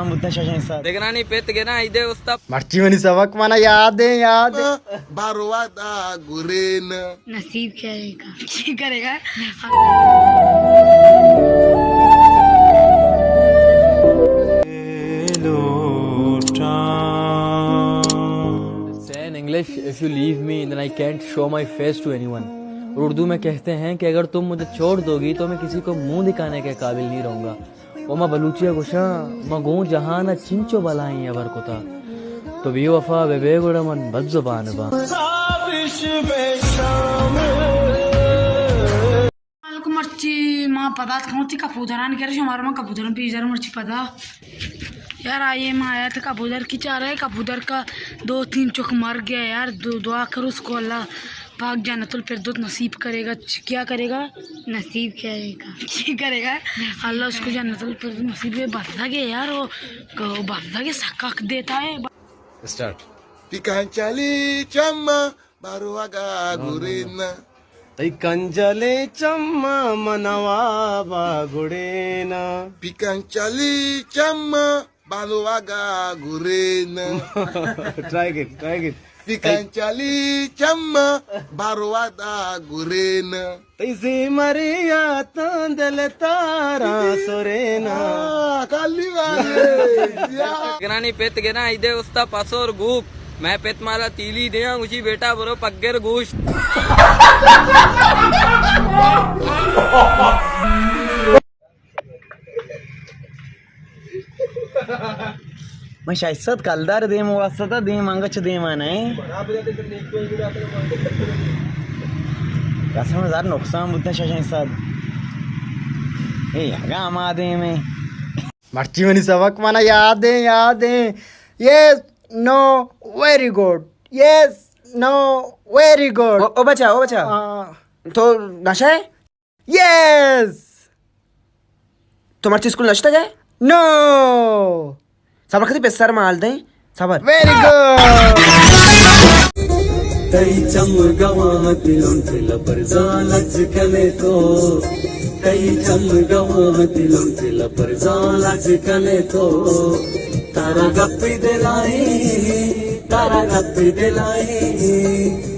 ہم بوتن ششیں سال۔ دگرانی پت گراں ایدے استا۔ مرچی منی سبق منا یاد ہے، یاد ہے۔ باروا دا گرین۔ نصیب کیا ہے کا؟ کیا کرے گا؟ Say in English, if you leave me, then I can't show my face to anyone. اور اردو میں کہتے ہیں کہ اگر تم مجھے چھوڑ دو گی تو میں کسی کو منہ دکھانے کے قابل نہیں رہوں گا۔ و ما بلوچی ءَ گوشاں، ما گوں جہان ءَ چنچو بلاہیں ہبر کتا۔ تو بے وفا بہ بے گڑا من بد زبان باں۔ مالک مرچی ما پدا اتکاں وتی کپودرانی کرا، شمارا من کپودران پیش داراں مرچی پدا۔ یار آئیے ما آیا تھا کپودر کی چارہ، کپودر کا دو تین چک مر گیا یار، دو دعا کرو اس کو اللہ پاک جنت الفردوس نصیب کرے گا۔ چ-، کیا کرے گا؟ نصیب کیا ہے کا؟ کیا کرے گا؟ اللہ اس کو جنت الفردوس نصیب ہے۔ بھر گئے یار، وہ، وہ بھر گئے سکک دیتا ہے۔ اسٹارٹ۔ پیکان چالی چما بارو آگا گورینا۔ تئی کنجلے چما منوا با گڑینا۔ پیکان چالی چما بانو واگا گورین۔ ٹرائی گیٹ، ٹرائی گیٹ۔ پیکان چالی چما بارو وادا گورین۔ تئی زیمری آتاں دل تارا سرینا۔ آہ، کالی والے، یا۔ گرانی پت گراں ایدے استا پسور گوپ۔ میں پت مارا تیلی دیاں، گوشی بیٹا برو پگر گوشت۔ من شش سد کلدار دیم واسطہ دیم انگا چہ دیما نہ۔ قسم زر نقصان بوتن شش سد۔ اے اگا ہما دیمے۔ مرچی منی سبق منا یاد ہے، یاد ہے۔ یس، نو، ویری گڈ۔ یس، نو، ویری گڈ۔ او، او بچا، او بچا۔ ہاں۔ تو نشہ ہے؟ یس! تو مرچی اسکول نشتگ ئے؟ نو! صبر کتی پسر ما حال دیں۔ صبر۔ Very good! تئی چم گواہ دلوں دل پر زالج کنے تو۔ تئی چم گواہ دلوں دل پر زالج کنے تو۔ ترا گپی دلائی، ترا گپی دلائی،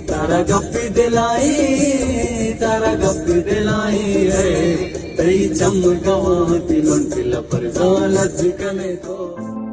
ترا گپی دلائی، ترا گپی دلائی ہے۔ تئی چم گواہ دلوں دل پر زالج کنے تو۔